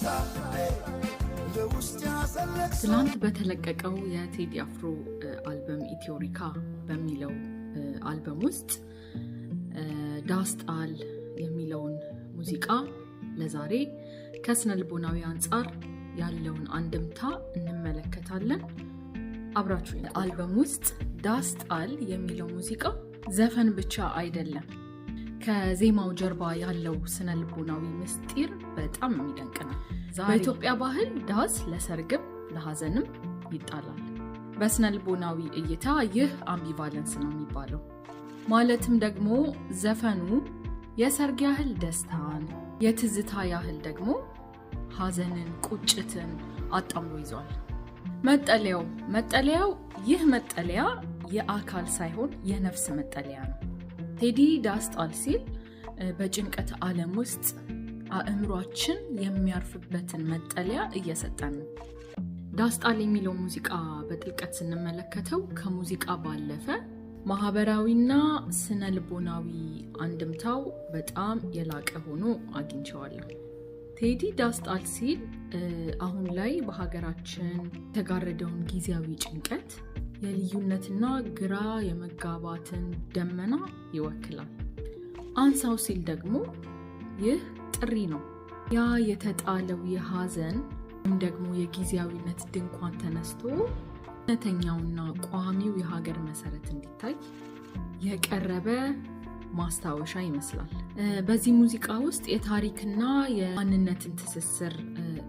ልቤ ለውስጥ ያዘለቅሶ። ትላንት በተለቀቀው የቴዲ አፍሮ አልበም ኢትዮሪካ በሚለው አልበም ውስጥ ዳስ ጣል የሚለውን ሙዚቃ ለዛሬ ከስነ ልቦናዊ አንጻር ያለውን አንድምታ እንመለከታለን። አብራችሁ አልበም ውስጥ ዳስ ጣል የሚለው ሙዚቃ ዘፈን ብቻ አይደለም። ከዜማው ጀርባ ያለው ስነ ልቦናዊ ምስጢር በጣም የሚደንቅ ነው። በኢትዮጵያ ባህል ዳስ ለሰርግም ለሀዘንም ይጣላል። በስነ ልቦናዊ እይታ ይህ ambivalence ነው የሚባለው። ማለትም ደግሞ ዘፈኑ የሰርግ ያህል ደስታን፣ የትዝታ ያህል ደግሞ ሀዘንን፣ ቁጭትን አጣምሮ ይዟል። መጠለያው ይህ መጠለያ የአካል ሳይሆን የነፍስ መጠለያ ነው። ቴዲ ዳስ ጣል ሲል በጭንቀት ዓለም ውስጥ አእምሯችን የሚያርፍበትን መጠለያ እየሰጠን ነው። ዳስ ጣል የሚለው ሙዚቃ በጥልቀት ስንመለከተው ከሙዚቃ ባለፈ ማህበራዊና ስነ ልቦናዊ አንድምታው በጣም የላቀ ሆኖ አግኝቼዋለሁ። ቴዲ ዳስ ጣል ሲል አሁን ላይ በሀገራችን የተጋረደውን ጊዜያዊ ጭንቀት፣ የልዩነትና ግራ የመጋባትን ደመና ይወክላል። አንሳው ሲል ደግሞ ይህ ጥሪ ነው። ያ የተጣለው የሀዘን ወይም ደግሞ የጊዜያዊነት ድንኳን ተነስቶ እውነተኛውና ቋሚው የሀገር መሰረት እንዲታይ የቀረበ ማስታወሻ ይመስላል። በዚህ ሙዚቃ ውስጥ የታሪክና የማንነትን ትስስር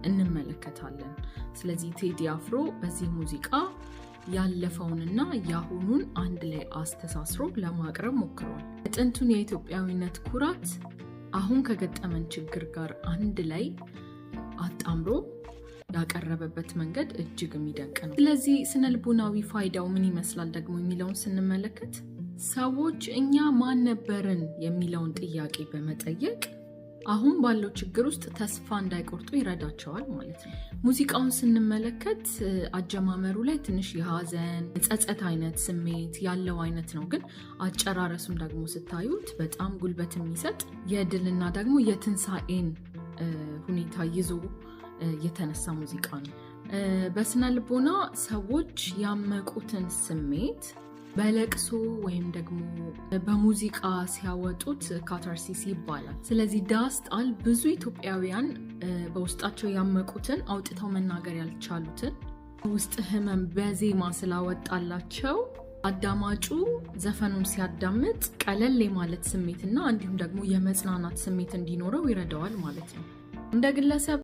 እንመለከታለን። ስለዚህ ቴዲ አፍሮ በዚህ ሙዚቃ ያለፈውንና ያሁኑን አንድ ላይ አስተሳስሮ ለማቅረብ ሞክሯል። የጥንቱን የኢትዮጵያዊነት ኩራት አሁን ከገጠመን ችግር ጋር አንድ ላይ አጣምሮ ያቀረበበት መንገድ እጅግ የሚደንቅ ነው። ስለዚህ ስነልቦናዊ ፋይዳው ምን ይመስላል ደግሞ የሚለውን ስንመለከት ሰዎች እኛ ማን ነበርን የሚለውን ጥያቄ በመጠየቅ አሁን ባለው ችግር ውስጥ ተስፋ እንዳይቆርጡ ይረዳቸዋል ማለት ነው። ሙዚቃውን ስንመለከት አጀማመሩ ላይ ትንሽ የሀዘን ጸጸት አይነት ስሜት ያለው አይነት ነው። ግን አጨራረሱን ደግሞ ስታዩት በጣም ጉልበት የሚሰጥ የድልና ደግሞ የትንሣኤን ሁኔታ ይዞ የተነሳ ሙዚቃ ነው። በስነ ልቦና ሰዎች ያመቁትን ስሜት በለቅሶ ወይም ደግሞ በሙዚቃ ሲያወጡት catharsis ይባላል። ስለዚህ ዳስ ጣል ብዙ ኢትዮጵያውያን በውስጣቸው ያመቁትን፣ አውጥተው መናገር ያልቻሉትን ውስጥ ህመም በዜማ ስላወጣላቸው አዳማጩ ዘፈኑን ሲያዳምጥ ቀለል የማለት ስሜትና እንዲሁም ደግሞ የመጽናናት ስሜት እንዲኖረው ይረዳዋል ማለት ነው። እንደ ግለሰብ